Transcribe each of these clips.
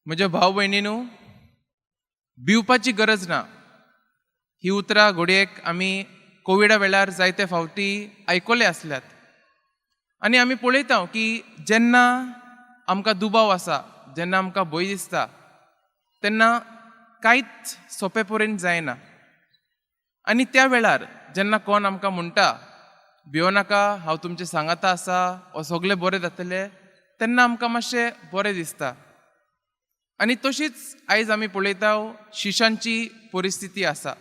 म्हज्या भाव भयणीनू, भिवपाची गरज ना. ही उतरां घडयेक आमी कोविडा वेळार जायते फावटी आयकले आसल्यात आनी आमी पळयता की जेन्ना आमकां दुबाव आसा, जेन्ना आमकां भंय दिसता, तेन्ना कांयच सोंपे पर्यंत जायना. आनी त्या वेळार जेन्ना कोण आमकां म्हणटा, "भियो नाका, हांव तुमचे सांगाता आसा, हो सगळें बरें जातलें," तेन्ना आमकां मातशें बरें दिसता. आनी तशीच आयज आमी पळयता शिशांची परिस्थिती आसा.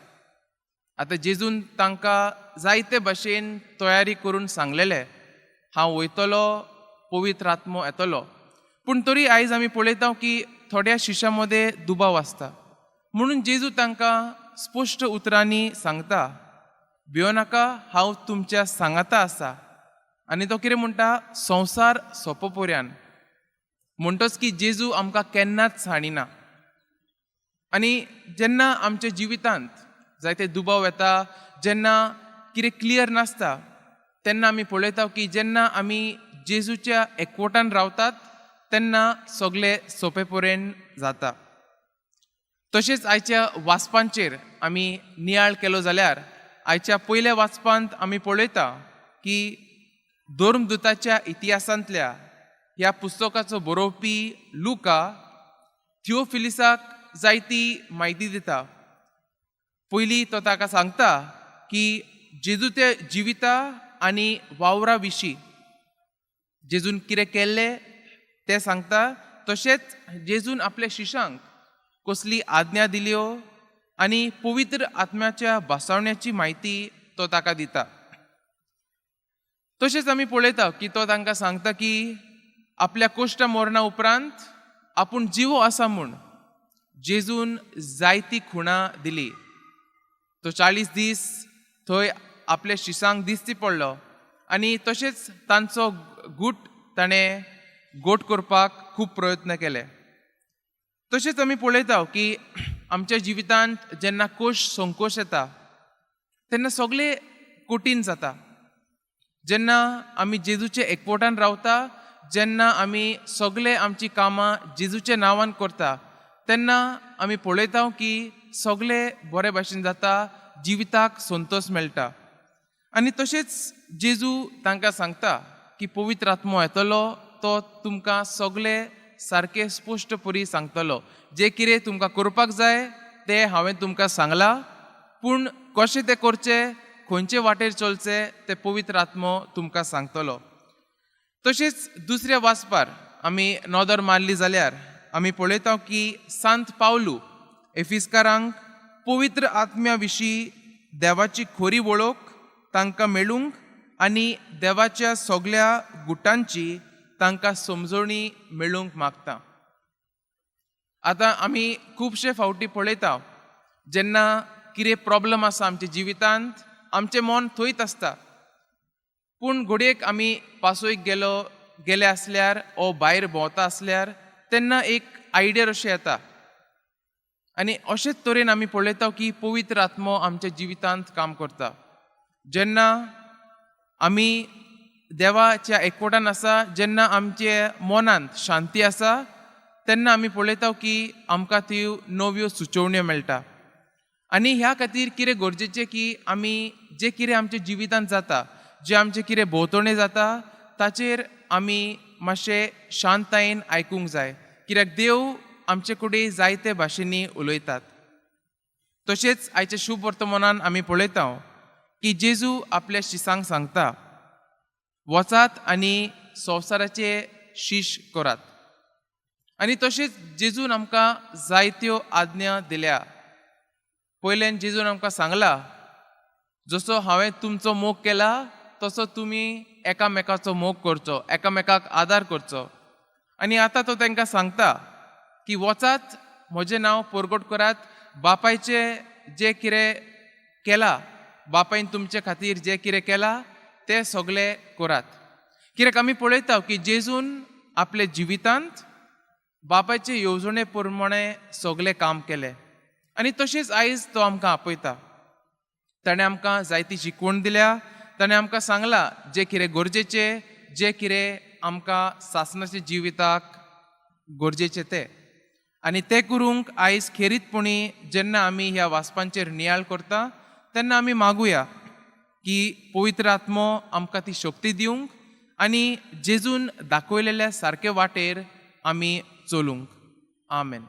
आतां जेजून तांकां जायते भाशेन तयारी करून सांगलेलें, हांव वयतलो, पवित्र आत्मो येतलो. पूण तरी आयज आमी पळयता की थोड्या शिशां मदें दुबाव आसता. म्हणून जेजू तांकां स्पश्ट उतरांनी सांगता, "भियो नाका, हांव तुमच्या सांगाता आसा." आनी तो कितें म्हणटा? संवसार सोंपो पर्यान. म्हणटच की जेजू आमकां केन्नाच सांडिना. आनी जेन्ना आमच्या जिवितांत जायते दुबाव येता, जेन्ना कितें क्लियर नासता, तेन्ना आमी पळयता की जेन्ना आमी जेजूच्या एकवटान रावतात, तेन्ना सगळें सोंपे पर्यंत जाता. तशेंच आयच्या वाचपांचेर आमी नियाळ केलो जाल्यार आयच्या पयल्या वाचपांत आमी पळयता की धर्मदुताच्या इतिहासांतल्या ह्या पुस्तकाचो बरोवपी लुका थिओफिलिसाक जायती म्हायती दिता. पयलीं तो ताका सांगता की जेजूच्या जिविता आनी वावरा विशीं, जेजून कितें केल्लें तें सांगता. तशेंच जेजून आपल्या शिशांक कसली आज्ञा दिल्यो आनी पवित्र आत्म्याच्या बसावण्याची म्हायती तो ताका दिता. तशेंच आमी पळयता की तो तांकां सांगता की आपल्या कोश्टा मरणा उपरांत आपूण जिवो आसा म्हूण जेजून जायती खुणां दिली. तो 40 दीस थंय आपल्या शिसांक दिश्टी पडलो आनी तशेंच तांचो गूट ताणें गोट करपाक खूब प्रयत्न केले. तशेंच आमी पळयता की आमच्या जिवितांत जेन्ना कोश संकोश येता, तेन्ना सगळें कठीण जाता. जेन्ना आमी जेजूचे एकवटान रावता, जेन्ना आमी सगळे आमची कामां जेजूच्या नांवान करता, तेन्ना आमी पळयता की सगळे बरे भाशेन जाता, जिविताक संतोश मेळटा. आनी तशेंच जेजू तांकां सांगता की पवित्र आत्मो येतलो, तो तुमकां सगळे सारकें स्पश्ट परी सांगतलो. जें कितें तुमकां करपाक जाय तें हांवें तुमकां सांगलां, पूण कशें तें करचें, खंयचे वाटेर चलचें, तें पवित्र आत्मो तुमकां सांगतलो. तशेंच दुसऱ्या वाचपार आमी नदर मारली जाल्यार आमी पळयता की सांत पावलू एफिस्कारांक पवित्र आत्म्या विशीं देवाची खरी वळख तांकां मेळूंक आनी देवाच्या सगल्या गुटांची तांकां समजणी मेळूंक मागता. आतां आमी खुबशे फावटी पळयता, जेन्ना कितें प्रॉब्लम आसा आमच्या जिवितांत, आमचें मन थंयच आसता. पूण घडयेक आमी पासयेक गेले आसल्यार ओ भायर भोंवता आसल्यार, तेन्ना एक आयडिया अशें येता. आनी अशेच तरेन आमी पळयता की पवित्र आत्मो आमच्या जिवितांत काम करता. जेन्ना आमी देवाच्या एकवटान आसा, जेन्ना आमचे मनांत शांती आसा, तेन्ना आमी पळयता की आमकां त्यो नव्यो सुचोवण्यो मेळटा. आनी ह्या खातीर कितें गरजेचें की आमी जें कितें आमच्या जिवितांत जाता, जें आमचें कितें भोंवतणी जाता, ताचेर आमी मातशें शांततायेन आयकूंक जाय, कित्याक देव आमचे कडेन जायते भाशेंनी उलयतात. तशेंच आयच्या शुभ वर्तमानान आमी पळयता की जेजू आपल्या शिसांक सांगता, "वचात आनी संवसाराचे शीश करात." आनी तशेंच जेजून आमकां जायत्यो आज्ञा दिल्या. पयल्यान जेजून आमकां सांगला, जसो हांवें तुमचो मोग केला, तसो तुमी एकामेकाचो मोग करचो, एकामेकाक आदार करचो. आनी आतां तो तांकां सांगता की वचात, म्हजें नांव परगट करात, बापायचें जें कितें केलां, बापायन तुमचे खातीर जें कितें केलां तें सगळें करात. कित्याक आमी पळयता की जेजून आपल्या जिवितांत बापायचे येवजणे प्रमाणे सगळें काम केलें. आनी तशेंच आयज तो आमकां आपयता. ताणें आमकां जायती शिकवण दिल्या. ताणें आमकां सांगलां जें कितें गरजेचें, जें कितें आमकां सासणाच्या जिविताक गरजेचें तें. आनी तें करूंक आयज खेरीतपणी जेन्ना आमी ह्या वाचपांचेर नियाळ करता तेन्ना आमी मागुया की पवित्र आत्मो आमकां ती शक्ती दिवंक आनी जेजून दाखयलेल्या सारके वाटेर आमी चलूंक. आमेन.